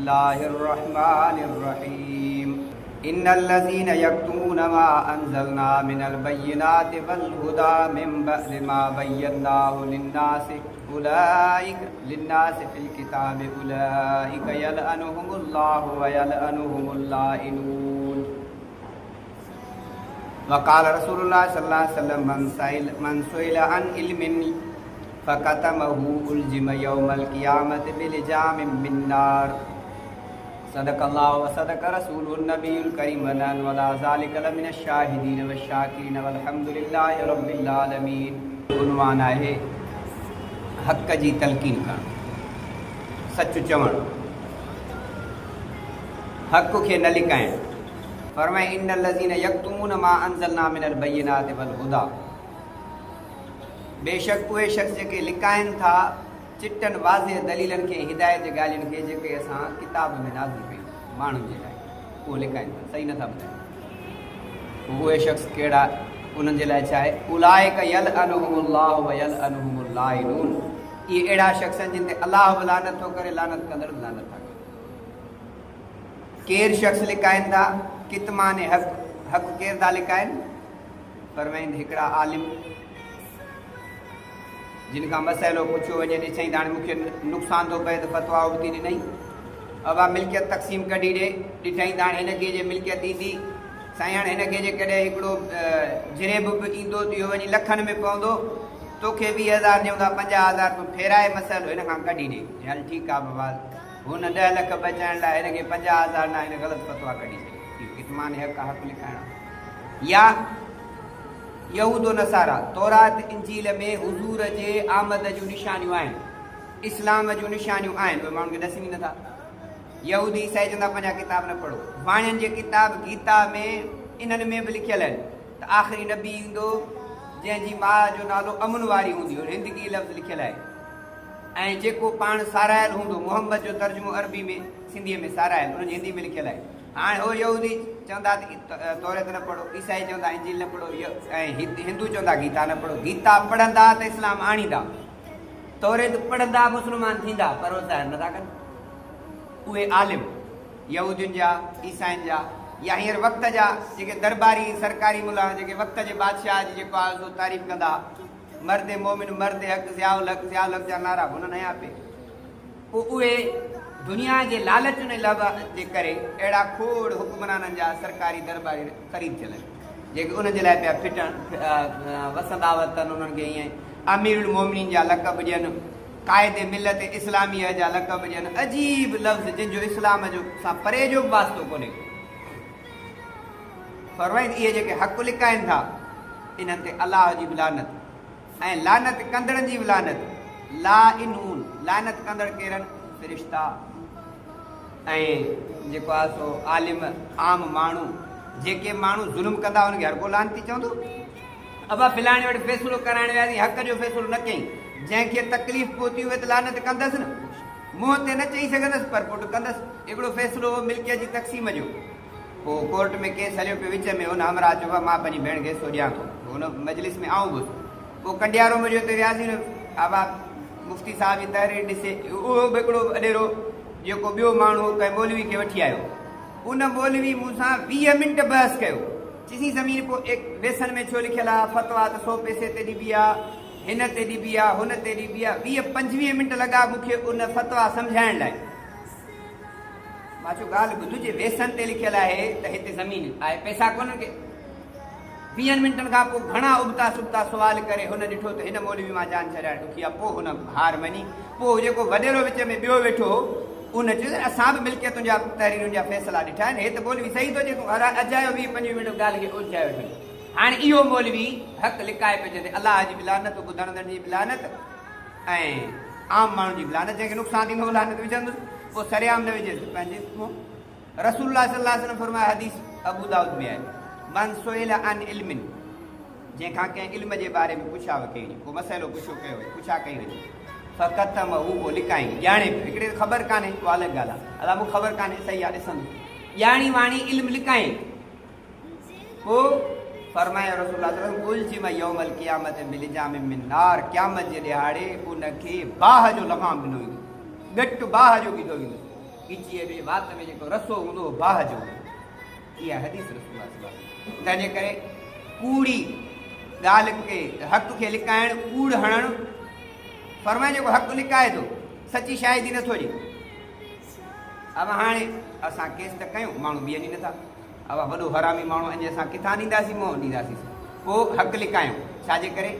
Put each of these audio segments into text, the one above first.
الله الرحمن الرحيم ان الذين يكتمون ما انزلنا من البينات والهدى من بعد ما بيناه للناس اولئك للناس في الكتاب اولئك يلعنهم الله ويلعنهم اللائنون وقال رسول الله صلى الله عليه وسلم من سئل من سئل عن علم فڪتمه الجم يوم القيامة بلجام من نار صدق الله وصدق رسوله النبي الڪريم ونحن علي ذلك لمن الشاهدين والشاڪرين والحمد لله رب العالمين. عنوان آهي حق جي تلقين ڪرڻ، سچ چوڻ، حق کي نه لڪائڻ. فرمائي ان الذين يڪتمون ما انزلنا من البينات والهدي بيشڪ اهي شخص جيڪي لڪائن ٿا چٽن واضح دليلن کي ۽ هدايت جي ڳالهين کي جيڪي اسان ڪتاب ۾ نازل ڪيون ماڻهن جي لاء اهو لڪائن ٿا صحيح نٿا ٻڌائن پوء اهي شخص ڪهڙا انهن جي لاء ڇا آهي اولئک يلعنهم الله ويلعنهم اللاعنون اهي اهڙا شخص آهن جن تي الله به لعنت ٿو ڪري لعنت ڪندڙ به لعنت ٿا ڪن ڪير شخص لڪائن ٿا ڪتمان حق حق ڪير ٿا لڪائن فرمائين هڪڙا عالم جن کان مسئلو پڇيو وڃي ڏسائين ته هاڻي مون کي نقصان ٿو پئي ته فتويٰ ابتي ڏنائين ابا ملڪيت تقسيم ڪڍي ڏي ڏٺائين ته هاڻي هن کي جي ملڪيت ايندي سائين هاڻي هن کي جيڪڏهن هڪڙو جريب به ايندو ته اهو وڃي لکن ۾ پوندو توکي 20,000 ڏيون ٿا 50,000 تون ڦيرائي مسئلو هن کان ڪڍي ڏي هل ٺيڪ آ بابا هن 10 لک بچائڻ لاء هن کي 50,000 نه هن غلط فتويٰ ڪڍي ڇڏي اهو ڪتمان حق حق لکائڻ يا يهود و نصارا تورات انجيل ۾ حضور جي آمد جون نشانيون آهن، اسلام جون نشانيون آهن، اهي ماڻهن کي ڏسن ئي نٿا. يهودي عيسائي چوندا پنهنجا ڪتاب نه پڙهو. واڻين جي ڪتاب گيتا ۾ انهن ۾ به لکيل آهن ته آخري نبي ايندو جنهن جي ماء جو نالو امن واري هوندي، هندڪي لفظ لکيل آهي ۽ جيڪو پاڻ ساراهيل هوندو، محمد جو ترجمو عربي ۾ سنڌيء ۾ ساراهيل انهن جي هندي ۾ لکيل آهي. هاڻي هو يهودي چوندا ته توريت نه پڙهو، عيسائي چوندا انجيل نه پڙهو ۽ هندو چوندا گيتا نه پڙهو. گيتا پڙهندا ته اسلام آڻيندا، توريت پڙهندا مسلمان ٿيندا، پر اهو ظاهر نٿا ڪن. اهي عالم يهودين جا، عيسائين جا يا هينئر وقت جا جيڪي درباري سرڪاري ملا جيڪي وقت جي بادشاهه جي جيڪو آهي سو تعريف ڪندا، مرد مومن مرد حق ضياء الحق ضياء الحق جا نعرا به هنن هنيا پئي. پوء اهي دنيا جي لالچن ۽ لهو جي ڪري اهڙا کوڙ حڪمرانن جا سرڪاري درٻاري خريد ٿيل آهن، جيڪي انهن جي لاء پيا ڦٽن وسندا وتن، انهن کي ائين امير المومنين جا لقب ڏين، قائد ملت اسلاميه جا لقب ڏين، عجيب لفظ جن جو اسلام جو سان پري جو به واسطو ڪونهي ڪو. فرمائين اهي جيڪي حق لڪائن ٿا، انهن تي الله جي به لعنت. ۽ لعنت ڪندڙن جي به لعنت، لاعنون، لعنت ڪندڙ ڪير آهن؟ فرشتا ۽ جيڪو آهي سو عالم، عام ماڻهو، جيڪي ماڻهو ظلم ڪندا انهن کي هر ڪو لعنتي چوندو. ابا فلاڻي وٽ فيصلو ڪرائڻ وياسين حق جو فيصلو نه ڪيائين، جنهن کي تڪليف پهتي اهي ته لعنت ڪندس نه، منهن تي نه چئي سگهندس پر پٽ ڪندس. هڪڙو فيصلو هو ملڪيت جي تقسيم جو. پوء ڪورٽ ۾ ڪيس هليو پيو وچ ۾ ان همراهه چيو مان پنهنجي ڀيڻ کي حصو ڏيان ٿو پوء ان مجلس ۾ آئون به هوس پوء ڪنڊيارو ۾ جو اتي وياسين آبا مفتي صاحب جي تحرير ڏسي اهو به هڪڙو اڏيرو جيڪو ٻيو ماڻهو ڪنهن مولوي کي وٺي آيو ان مولوي مون سان 20 منٽ بحث ڪيو چيسين زمين پوء ويسن ۾ ڇو لکيل آ فتويٰ ته 100 پئسي تي ڏبي آ هن تي ڏبي آ هن تي ڏبي آ 20 25 منٽ لڳا مون کي ان فتويٰ سمجهائڻ لاء مان چيو ڳالهه ٻڌ جي ويسن تي لکيل آهي ته هتي زمين آهي پئسا ڪونهن ڪي. ويهن منٽن کان پوء گهڻا ابتا سبتا سوال ڪري هن ڏٺو ته هن مولوي مان جان ڇڏائڻ ڏکي آهي پوء هن هار مڃي. پوء جيڪو وڏيرو وچ ۾ ٻيو ويٺو هو ان چيو ته اسان به ملڪيتن جا تحريرن جا فيصلا ڏٺا آهن هي ته مولوي صحيح ٿو چئي تون اجايو 20 25 منٽ ڳالهه کي الجهايو ويٺو آهين. هاڻي اهو مولوي حق لڪائي پيو چئي ته الله جي به لعنت ٻڌڻدڙن جي به لعنت. ۽ عام ماڻهن جي به لعنت جنهن کي نقصان ٿيندو لعنت وجهندس پوء سرعام نه وجهيس ته پنهنجي منهن. رسول الله صلي الله عليه وسلم فرمايو حديث ابو داؤد ۾ آهي من سئل عن علم جنهن کان ڪنهن علم جي باري ۾ پڇا ڪئي وڃي ڪو مسئلو پڇيو ڪيو وڃي پڇا ڪئي وڃي فڪتمه پوء لڪائين ڄاڻي پيو هڪڙي خبر ڪانهي اها الڳ ڳالهه آهي ادا مون خبر ڪانهي صحيح آهي ڏسندس ڄاڻي واڻي علم لڪائين پوء فرمايو رسول الله صلي الله عليه وسلم الجم يوم القيامة بلجام من نار قيامت جي ڏهاڙي ان کي باهه جو لغام ڏنو ويندو، ڳٽ باهه جو ڳڌو ويندو. ڳچيء ۾ وات ۾ جيڪو رسو هوندو اهو باهه جو هوندو. اها حديث رسول الله صلي الله عليه وسلم. تنهن جي ڪري ڪوڙي ڳالهه کي حق کي لڪائڻ ڪوڙ هڻڻ فرمائي جيڪو حق لڪائي ٿو سچي شاهدي نٿو ڏي. اب هاڻي اسان ڪيس ته ڪيون ماڻهو بيهن ئي نٿا. ابا وڏو حرامي ماڻهو انجي اسان ڪٿان ڏينداسين منهن ڏينداسين پوء حق لڪايون ڇا جي ڪري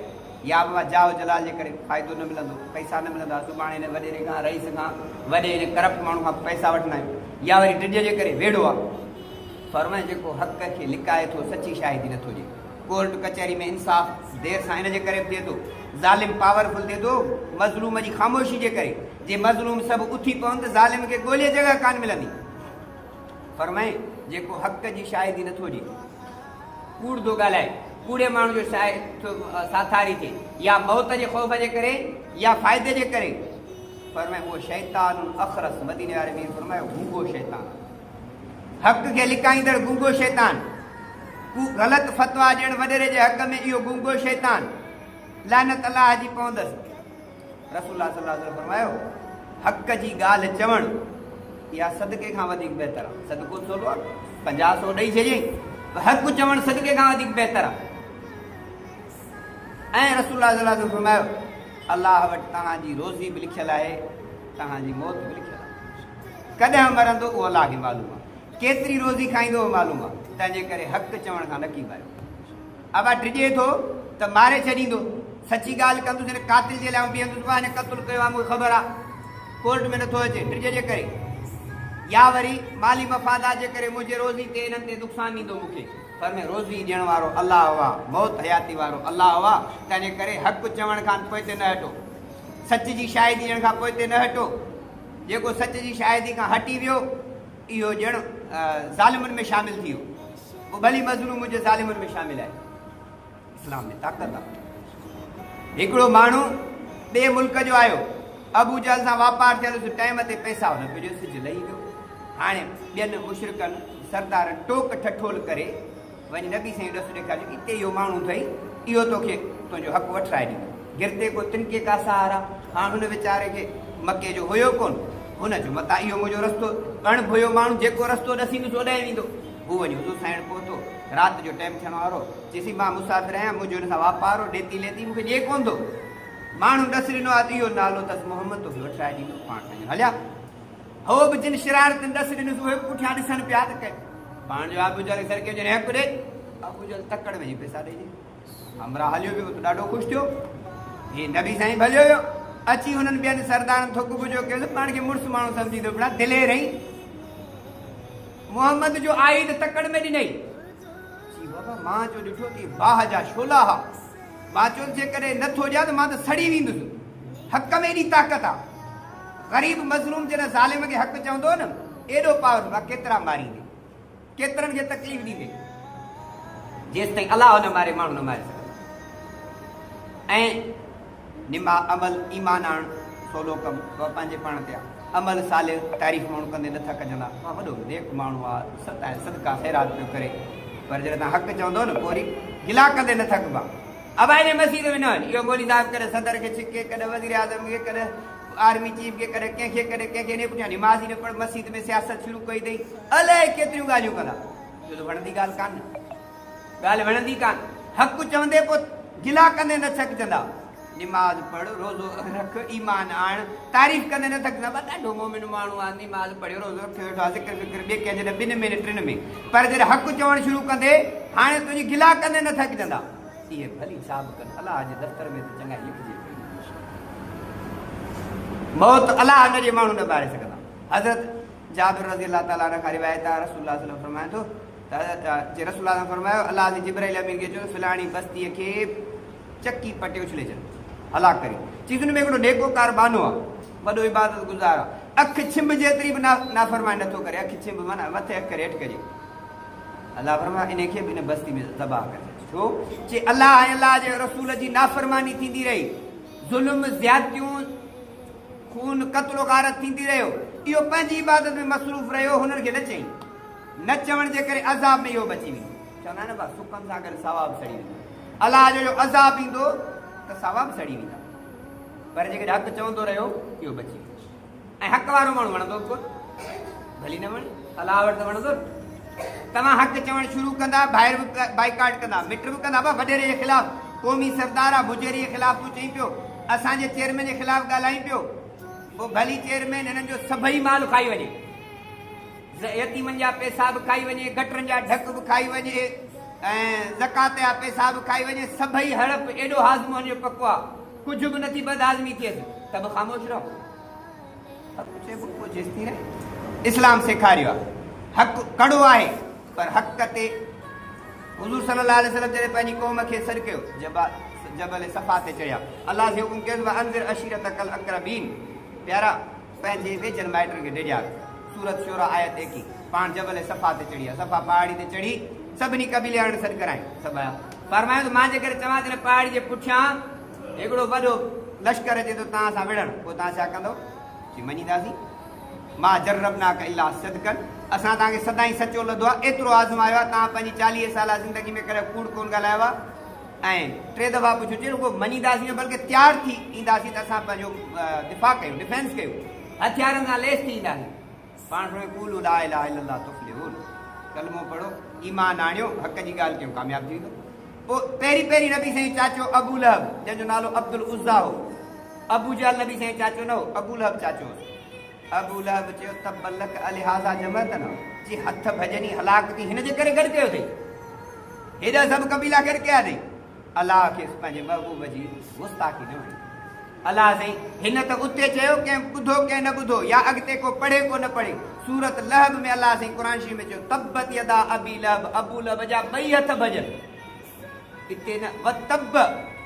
يا بابا جاه و جلال جي ڪري فائدو نه ملندو پئسا نه ملندا سڀاڻي هن وڏيري کان رئيس کان وڏي هن ڪرپٽ ماڻهو کان پئسا وٺندا آهيون يا وري ڊڄ جي ڪري ويڙهو آ فرمائي جيڪو حق کي لڪائي ٿو سچي شاهدي نٿو ڏي ڪورٽ ڪچهري ۾ انصاف دير سان ان جي ڪري به ٿئي ٿو ظالم پاورفل ٿئي ٿو مظلوم جي خاموشي جي ڪري جي مظلوم سڀ اٿي پون ته ظالم کي ڳولي جڳهه ڪانه ملندي فرمائي، جيڪو حق جي شاهدي نٿو ڏئي، ڪوڙ ٿو ڳالهائي، ڪوڙي ماڻهو جو شاهد ٿو ساٿاري ٿئي، يا موت جي خوف جي ڪري يا فائدي جي ڪري، فرمائي، اهو شيطان اخرس، مديني واري مير فرمايو، گونگو شيطان آهي. حق کي لڪائيندڙ گونگو شيطان، ڪو غلط فتويٰ ڏيڻ وڏيري جي حق ۾ اهو گونگو شيطان، لعنت الله جي پوندس. رسول الله صلي الله عليه وسلم فرمايو، حق جي ڳالهه چوڻ اها صدقي کان وڌيڪ بهتر آهي. صدقو سولو آهي، پنجاهه سو ڏئي ڇڏيائين، پر حق چوڻ صدقي کان وڌيڪ بهتر آهي. ۽ رسول الله صلي الله عليه وسلم فرمايو، الله وٽ توهان جي روزي به لکيل آهي، توهان جي موت به لکيل آهي. ڪڏهن مرندو اهو الله کي معلوم آهي، ڪيتري روزي کائيندو اهو معلوم آهي، تنهنجي ڪري حق چوڻ کان نه ڪيٻايو. ابا ڊڄي ٿو ته ماري ڇڏيندو. سچي ڳالهه ڪندس هن قاتل جي لاء آئون بيهندس ڀاء هن قتل ڪيو آهي مون کي خبر آهي ڪورٽ ۾ نٿو اچي ڊڄ جي ڪري يا وري مالي مفادات جي ڪري منهنجي روزي تي انهن تي نقصان ڏيندو مون کي فرمي روزي ڏيڻ وارو الله هو موت حياتي وارو الله هو تنهنجي ڪري حق چوڻ کان پوئتي نه هٽو سچ جي شاهدي ڏيڻ کان پوئتي نه هٽو جيڪو سچ جي شاهدي کان هٽي ويو اهو ڄڻ ظالمن ۾ شامل ٿي ويو. پوء ڀلي مظلوم هجي ظالمن ۾ شامل آهي. اسلام ۾ طاقت آهي. هڪڙو ماڻهو ٻئي ملڪ جو آيو، ابو جهل سان واپار ٿيل هيس، ٽائيم تي پئسا نه پيو ڏيو، سج لهي ويو. هاڻي ٻين مشرڪن سردارن ٽوڪ ٺٺول ڪري وڃي نبي سائين ڏس ڏيکاريو، اتي اهو ماڻهو اٿئي، اهو توکي تنهنجو حق وٺرائي ڏيندو. گرتي ڪو تنڪي ڪا سهارا. هاڻ هن ويچاري کي مڪي جو هيو ڪونه. هن چيو، متان اهو منهنجو رستو اڻ ڀويو ماڻهو جيڪو رستو ڏسيندس اوڏانهن ويندو. هو وڃي حضور سائين وٽ پهتو. رات جو ٽيم ٿيڻ وارو هو. چيسين، مان مسافر آهيان، منهنجو هن سان واپار هو، ڏيتي ليتي مون کي ڏئي ڪونه ٿو. ماڻهن ڏس ڏنو آهي ته اهو نالو اٿس محمد، توکي وٺرائي ڏيندو. پاڻ سائين هليا. هو به جن شرارتن ڏس ڏنس اهي به پٺيان ڏسن پيا ته ڪنهن پاڻ جو ابو جهل کي سرڪيو جڏهن حق ڏي. ابو جهل تڪڙ ۾ وڃي پئسا ڏئي ڏنا. همراهه هليو ويو ته ڏاڍو خوش ٿيو. هي نبي سائين به هليو ويو. اچي هنن ٻين سردارن ٿڪ بجو ڪيس. پاڻ کي مڙس ماڻهو سمجهي ٿو بڻا دلير ۽ محمد جو آئي ته تڪڙ ۾ ڏنئي. چي بابا مان جو ڏٺو ته باهه جا شعلا ها. مان چيو ته جيڪڏهن نه ٿو ڏيان ته مان ته سڙي ويندس. حق ۾ ايڏي طاقت آ. غريب مظلوم جڏهن ظالم کي حق چوندو نه ايڏو پاور ڀا ڪيترا ماريندي. ڪيترن کي تڪليف ڏيندي. جيستائين الله نه ماري ماڻهو نه ماري سگهندا. ۽ نما عمل ايمان آڻڻ سولو ڪم اها پنهنجي پاڻ تي آ. عمل صالح تعريف ماڻهو ڪندي نه ٿڪجندا. اها وڏو نيڪ ماڻهو آ صدقا خيرات پيو ڪري. پر جڏهن توهان حق چوندؤ نه پوء وري گلا ڪندي نه ٿڪبا. ابا انهي مسيت ۾ نه وڃ. اهو مولوي صاحب ڪڏهن صدر کي ڇڪي، ڪڏهن وزيراعظم کي، ڪڏهن آرمي چيف کي، ڪڏهن ڪنهن کي، ڪڏهن ڪنهن کي. انهي پٺيان نماز ئي نه پڙهه، مسيت ۾ سياست شروع ڪئي اٿئي. الائي ڪيتريون ڳالهيون ڪندا. اهو ته وڻندي ڳالهه ڪانه. ڳالهه وڻندي ڪانه. حق چوندي پوء گلا ڪندي نه ٿڪجندا. نماز پڙهه، روزو رک، ايمان آڻ، تعريف ڪندي نه ٿڪجندا. بس ڏاڍو مومن ماڻهو آ، نماز پڙهيو، روزو رکيو ويٺو آ، ذڪر فڪر ٻئي ڪنهن جڏهن ٻن ۾ نه ٽن ۾، پر جڏهن حق چوڻ شروع ڪندي، هاڻي تنهنجي گلا ڪندي نه ٿڪجندا. اهي ڀلي ڇا به ڪن، الله جي دفتر ۾ ته چڱائي لکجي پئي. موت الله نه ڏي ماڻهو نه ٻاري سگهندا. حضرت جابر رضي الله تعالٰي عنه کان روايت آهي، رسول الله صلي الله عليه وسلم فرمائي ٿو ته حضرت جي رسول الله فرمايو، الله جي جبرائيل امين کي چيو ته فلاڻي بستيء کي چڪي پٽي اڇلي ڇڏ، هلاڪ ڪري. چيس ان ۾ هڪڙو نيڪوڪار ٻانهو آهي، وڏو عبادت گذار آهي، اک ڇنڀ جيتري به نافرماني نٿو ڪري، اک ڇنڀ معنيٰ مٿي اک ڪري هيٺ ڪجي. الله فرمايو، انهي کي به ان بستي ۾ تباهه ڪري ڇڏ. ڇو؟ چي الله ۽ الله جي رسول جي نافرماني ٿيندي رهي، ظلم، زيادتيون، خون، قتل و غارت ٿيندي رهيو، اهو پنهنجي عبادت ۾ مصروف رهيو، هنن کي نه چيائين. نه چوڻ جي ڪري عذاب ۾ اهو بچي ويندو. چوندا آهن نه ڀاء سڪن سان گڏ ساوا به سڙي ويندا. الله جو جو عذاب ايندو ته ساوا به سڙي ويندا. پر جيڪڏهن حق چوندو رهيو اهو بچي ويندو. ۽ حق وارو ماڻهو وڻندو به ڪونه. ڀلي نه وڻي، الله وٽ ته وڻندو نه. توهان حق چوڻ شروع ڪندا، ڀائر به بائيڪاٽ ڪندا، مٽ به ڪندا، ابا وڏيري جي خلاف، قومي سردار آ، مجيري جي خلاف تون چئين پيو، اسان جي چيئرمين جي خلاف ڳالهائين پيو، پوء ڀلي چيئرمين هنن جو سڀئي مال کائي وڃي. يتيمن جا پئسا به کائي وڃي، گٽرن جا ڍڪ به کائي وڃي ۽ زڪوات جا پئسا به کائي وڃي، سڀئي هڙپ، ايڏو هاضمو هن جو پڪو آ، ڪجهه به نٿي بدهاضمي ٿئيس، ته به خاموش رهو. حق چئبو پوء جيستائين رهي. اسلام سيکاريو آ، حق ڪڙو آهي، پر حق تي حضور صلي الله عليه وسلم جڏهن پنهنجي قوم کي سڏ ڪيو، جبل صفا تي چڙهيا، الله سائين حڪم ڪيس، وانذر عشيرتک الاقربين، پيارا! پنهنجي ويجهن مائٽن کي ڊيڄار. سورة شوريٰ آيت ايڪيهه. پاڻ جبل صفا تي چڙهي آيا. صفا پهاڙي تي چڙهي سڀني قبيلي وارن سڏ ڪرايائين. سڀ آيا. فرمايائون ته مان جيڪڏهن چوان ته هن پهاڙي جي پٺيان هڪڙو وڏو لشڪر اچي ٿو توهان سان وڙهڻ، پوء توهان ڇا ڪندؤ؟ چي مڃينداسين. ما جربناک الا صدقا اسان توهان کي سدائين سچو لڌو آهي، ايترو آزمايو آهي، توهان پنهنجي چاليهه سالا زندگي ۾ ڪڏهن ڪوڙ ڪونه ڳالهايو آهي. ۽ ٽي دفعا پڇيو چي رڳو مڃينداسين نه بلڪه تيار ٿي اينداسين ته اسان پنهنجو دفاع ڪيون، Defense ڪيون، هٿيارن سان ليس ٿي اينداسين. پاڻ فرمايو قولوا لا اله الا الله تفلحون ڪلمو پڙهو، ايمان آڻيو، حق جي ڳالهه ڪيو ڪامياب ٿي ويندو. پوء پهرين پهرين نبي سائين چاچو ابو لهب جنهن جو نالو عبدالعزيٰ هو، ابو جهل نبي سائين چاچو نه هو، ابو لهب چاچو هوس. ابو لهب چيو، تبا لک الهذا جمعتنا، چي هٿ ڀڄني هلاڪ ٿي هن جي ڪري گڏ ڪيو اٿئي، هيڏا سڀ قبيلا گڏ ڪيا اٿئي. الله کيس پنهنجي محبوب جي گستاخي نه وڻي. الله سائين هن ته اتي چيو ڪنهن ٻڌو ڪنهن نه ٻڌو يا اڳتي ڪو پڙهي ڪو نه پڙهي. سورة لهب ۾ الله سائين قرآن شريف ۾ چيو، تبت يدا ابي لهب، ابو لهب جا ٻئي هٿ ڀڄن. اتي نه وتب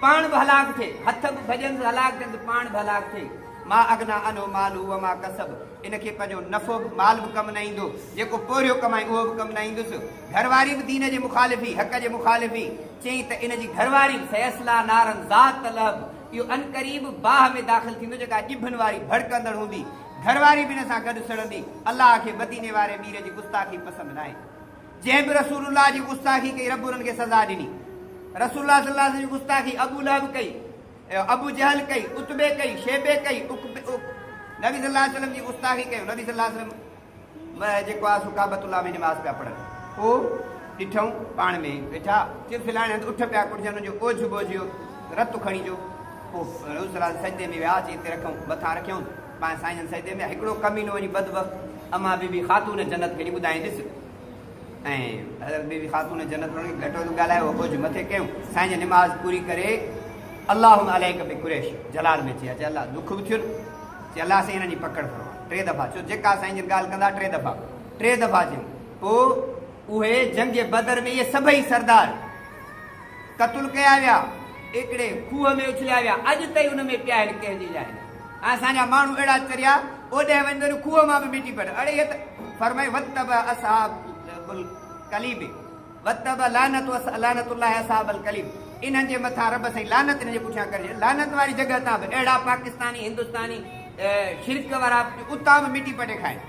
پاڻ به هلاڪ ٿئي، هٿ به ڀڄنس هلاڪ ٿين ته پاڻ به هلاڪ ٿئي. ما اغنيٰ عنه ماله وما ڪسب ان کي پنهنجو نفعو به مال به ڪم نه ايندو، جيڪو پورهيو ڪمائين اهو به ڪم نه ايندس. گهر واري به دين جي مخالف هئي، حق جي مخالف هئي. چيائين ته ان جي گهر واري به سيصليٰ نارا ذات لهب اهو عنقريب باهه ۾ داخل ٿيندو جيڪا ڄڀن واري ڀڙڪندڙ هوندي. گهر واري به ان سان گڏ سڙندي. الله کي مديني واري مير جي گستاخي پسند ناهي. جنهن به رسول الله جي گستاخي ڪئي رب انهن کي سزا ڏني. رسول الله صلي الله عليه وسلم جي گستاخي ابو لهب ڪئي، ابو جهل ڪئي، عتبي ڪئي، شيبي ڪئي، نبي صلي الله عليه وسلم جي گستاخي ڪئي، نبي صلي الله عليه وسلم جيڪو آهي سو ڪعبة الله ۾ نماز پيا پڙهن، پوء ڏٺئون پاڻ ۾ ويٺا چي فلاڻي هنڌ اٺ پيا ڪٽجن انهن جو اوجهه ٻوجهه رت کڻي جو پوء رسول صلي الله عليه وسلم سجدي ۾ ويا چي هتي رکئون مٿان رکيائون پاڻ سائين جن سجدي ۾ هڪڙو ڪمينو وڃي بدبخت امان بي بي خاتون جنت کي وڃي ٻڌائين ڏس ۽ حضرت بي بي خاتون جنت انهن کي گهٽ وڌ ڳالهايو هو ڪجهه مٿي ڪيون سائين جن نماز پوري ڪري اللهم عليڪ بقريش جلال ۾ چيا چي الله دک به ٿيو چي الله سائين انهن جي پڪڙ فرما ٽي دفعا ڇو جيڪا سائين جن ڳالهه ڪندا ٽي دفعا ٽي دفعا چيون پوء اهي جنگ بدر ۾ اهي سڀئي سردار قتل ڪيا ويا، هڪڙي کوهه ۾ اڇليا ويا، اڄ تائين ان ۾ پيا آهن، ڪنهن جي جاء نه. ۽ اسان جا ماڻهو اهڙا چريا، اوڏانهن وڃن ته ان کوهه مان به مٽي پٽ. اڙي هي ته فرمائي واتبع اصحاب الڪليب واتبع لعنت لعنت الله اصحاب الڪليب انهن جي مٿان رب سائين لعنت انهن جي پٺيان ڪري ڇڏي. لعنت واري جڳهه تان به اهڙا پاڪستاني هندستاني شرڪ وارا اتان به مٽي پٽي کائن.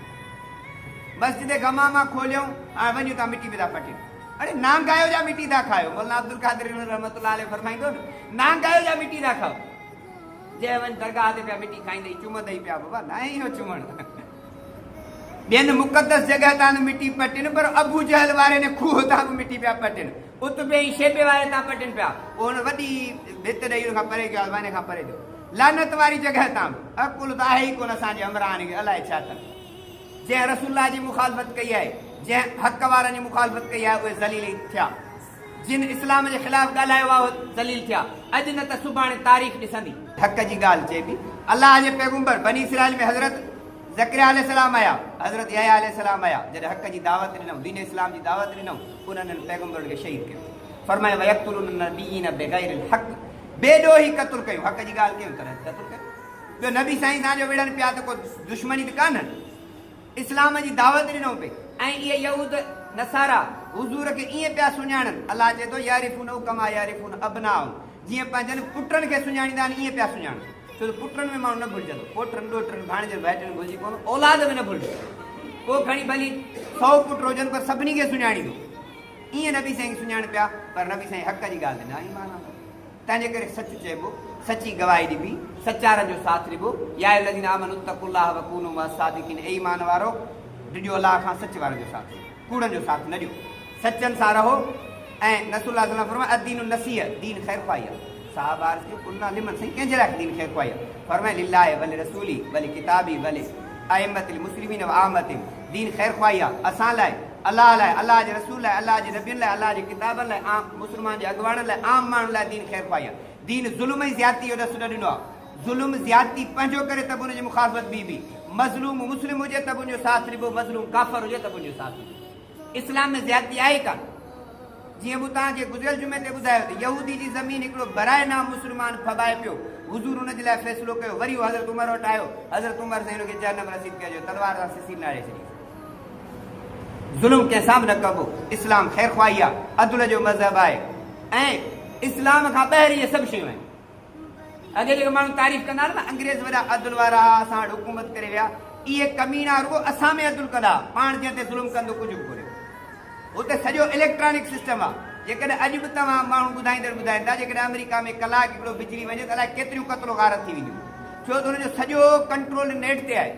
مسجد غمامه کوليائون هاڻي وڃي اتان مٽي به ٿا پٽين. اڙي نانگايو جا مٽي ٿا کايو مولانا عبدالقادر رحمت الله عليه فرمائيندو نه نانگايو جا مٽي ٿا کائو جنهن وڃ درگاهه تي پيا مٽي کائيندئي چمندئي پيا بابا ناهي اهو چمڻ ٻين مقدس جڳهه تان مٽي پٽين پر ابو جهل واري نے کوهه تان به مٽي پيا پٽين عتبي ۽ شيبي واري تان پٽين پيا پوء هن وڏي ڀت ڏئي ان کان پري ڪيو آزماني کان پري ٿيو لعنت واري جڳهه تان به عقل ته آهي ئي ڪونه اسان جي همراهن کي الائي ڇا اٿن جنهن رسول الله جي مخالفت ڪئي آهي، جنهن حق وارن جي مخالفت ڪئي آهي اهي ذليل ئي ٿيا. جن اسلام جي خلاف ڳالهايو آهي اهي ذليل ٿيا. اڄ نه ته سڀاڻي تاريخ ڏسندي. حق جي ڳالهه چئبي. الله جي پيغمبر بني اسرائيل ۾ حضرت زڪريا عليه السلام آيا، حضرت يحيٰ عليه السلام آيا، جڏهن حق جي دعوت ڏنائون، دين اسلام جي دعوت ڏنائون، انهن انهن پيغمبرن کي شهيد ڪيو. فرمايو ويقتلون النبيين بغير الحق بي ڏوهي قتل ڪيو، حق جي ڳالهه ڪيون تڏهن قتل ڪيو. ٻيو نبي سائين سان جو وڙهن پيا ته ڪو دشمني ته ڪانه اسلام جي دعوت ڏنو پئي ۽ اهي يهود نصارا حضور کي ائين پيا سڃاڻن الله چئي ٿو يعرفونه ڪما يعرفون ابناءهم جيئن پنهنجن پٽن کي سڃاڻيندا آهن ائين پيا سڃاڻن ڇو ته پٽن ۾ ماڻهو نه ڀلجندو پوٽن ڏوهٽن ڀاڻيجن ڀائٽن ڀلجي پوندو اولاد ۾ نه ڀلجندو پوء کڻي ڀلي سو پٽ هجن پر سڀني کي سڃاڻيندو ائين نبي سائين کي سڃاڻن پيا پر نبي سائين حق جي ڳالهه تي نه ايمان آندو تنهنجي ڪري سچ چئبو، سچي گواهي ڏبي، سچارن جو ساٿ ڏبو، يا ايها الذين آمنوا اتقوا الله وڪونوا مع الصادقين اي ايمان وارؤ! ڊڄو الله کان، سچ وارن جو ساٿ ڏيو، ڪوڙن جو ساٿ نه ڏيو، سچن سان رهو. ۽ رسول الله صلي الله فرمايو الدين النصيحه، دين خير خواهي آهي. صحابه عرض ڪيو قلنا لمن، سائين ڪنهن جي لاء دين خير خواهي آهي؟ فرمايو لله ولرسوله ولڪتابه ولائمة المسلمين وعامتهم، دين خير خواهي آهي اسان لاء، الله لاء، الله جي رسول لاء، الله جي نبين لاء، الله جي ڪتابن لاء، عام مسلمان جي اڳواڻن لاء، عام ماڻهن لاء دين خير خواهي آهي. دين ظلم ۽ زيادتي جو ڏس نه ڏنو آهي. ظلم زيادتي پنهنجو ڪري ته به ان جي مخالفت ٻي. مظلوم مسلم هجي ته به ان جو ساٿ ڏبو، مظلوم ڪافر هجي ته به ان جو ساٿ ڏبو. اسلام ۾ زيادتي آهي ئي ڪانه. جيئن مون توهان کي گذريل جمعي تي ٻڌايو ته يهودي جي زمين هڪڙو برائي نام مسلمان ڦٻائي پيو، حضور ان جي لاء فيصلو ڪيو، وري هو حضرت عمر وٽ آيو، حضرت عمر سائين ان کي جهنم رسيد ڪيو جو تلوار سان سسي ناڙي ڇڏيس. ظلم ڪنهن سان به نه ڪبو، اسلام خيرخواهي آهي، عدل جو مذهب آهي ۽ اسلام کان ٻاهر اهي سڀ شيون آهن. اڳي جيڪي ماڻهو تعريف ڪندا هئا نه انگريز وڏا عدل وارا ها اسان وٽ حڪومت ڪري ويا، اهي ڪميڻا رڳو اسان ۾ عدل ڪندا ها، پاڻ جنهن تي ظلم ڪندو ڪجهه به ڪونهي. هتي سڄو اليڪٽرانڪ سسٽم آهي، جيڪڏهن اڄ به توهان ماڻهو ٻڌائيندڙ ٻڌائين ٿا جيڪڏهن آمريڪا ۾ ڪلاڪ هڪڙو بجلي وڃي ته الائي ڪيتريون قتل و غارت ٿي وينديون، ڇو ته هن جو سڄو ڪنٽرول نيٽ تي آهي.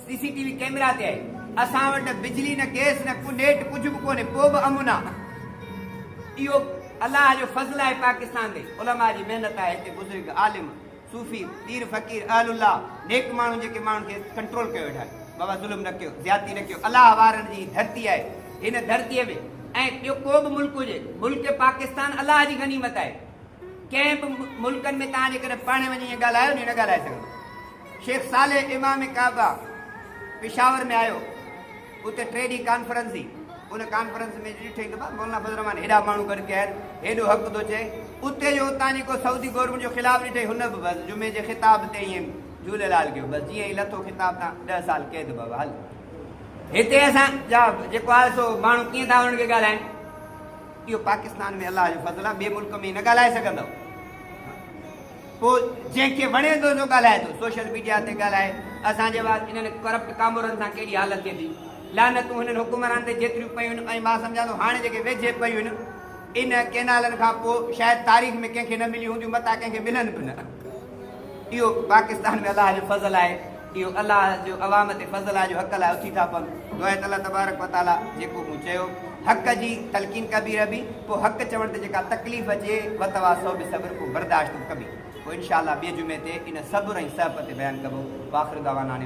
سي سي ٽي وي ڪئميرا تي آهي. اسان وٽ نه بجلي نه گئس نه ڪو نيٽ ڪجهه به ڪونهي پوء به امن آ. اهو الله جو فضل آهي پاڪستان تي. علماء جي محنت آهي هتي بزرگ عالم صوفي پير فقير اهل الله نيڪ ماڻهو جيڪي ماڻهن کي ڪنٽرول ڪيو ويٺا آهن. بابا ظلم نه ڪيو زيادتي نه ڪيو الله وارن جي ڌرتي آهي هن ڌرتي ۾ ۽ ٻيو ڪو به ملڪ هجي ملڪ پاڪستان الله جي غنيمت آهي. ڪنهن به ملڪن ۾ توهان جيڪڏهن پاڻ وڃي ائين ڳالهايو نه ڳالهائي سگهندو. شيخ صالح امام ڪعبه پشاور ۾ آيو، اتي ٽي ڏينهن ڪانفرنس هئي، ان ڪانفرنس ۾ ڏٺئي ته مولانا فضل الرحمان هيڏا ماڻهو گڏ ڪيا آهن، هيڏو حق ٿو چئي، اتي جو اتان جي ڪو سعودي گورنمينٽ جو خلاف ڏٺئي، هن به بس جمعي جي خطاب تي ائين جهوليلال ڪيو، بس جيئن ئي لٿو خطاب تان 10 سال قيد بابا هل. هتي اسان جا جيڪو آهي سو ماڻهو ڪيئن ٿا انهن کي ڳالهائين، اهو پاڪستان ۾ الله جو فضل آهي، ٻئي ملڪ ۾ نه ڳالهائي سگهندؤ. پوء جنهن کي وڻي ٿو سو ڳالهائي ٿو، سوشل ميڊيا تي ڳالهائي، اسان جي بعد انهن ڪرپٽ ڪامورن سان ڪهڙي حالت ٿئي ٿي، لعنتون هنن حڪمرانن تي جيتريون پيون آهن ۽ مان سمجهان ٿو هاڻي جيڪي ويجهي پيون آهن ان ڪينالن کان پوء شايد تاريخ ۾ ڪنهن کي نه مليون هونديون متان ڪنهن کي ملن به نه. اهو پاڪستان ۾ الله جو فضل آهي، اهو الله جو عوام تي فضل آهي جو حق لاء اٿي ٿا پون. دعا آهي ته الله تبارڪ وتعاليٰ جيڪو مون چيو حق جي تلقين ڪبي رهبي پوء حق چوڻ تي جيڪا تڪليف اچي وتواصوا بالصبر پوء برداشت به ڪبي پوء انشاء الله ٻئي جمعي تي ان صبر ۽ سهپ تي بيان ڪبو واخر دعوانا ان.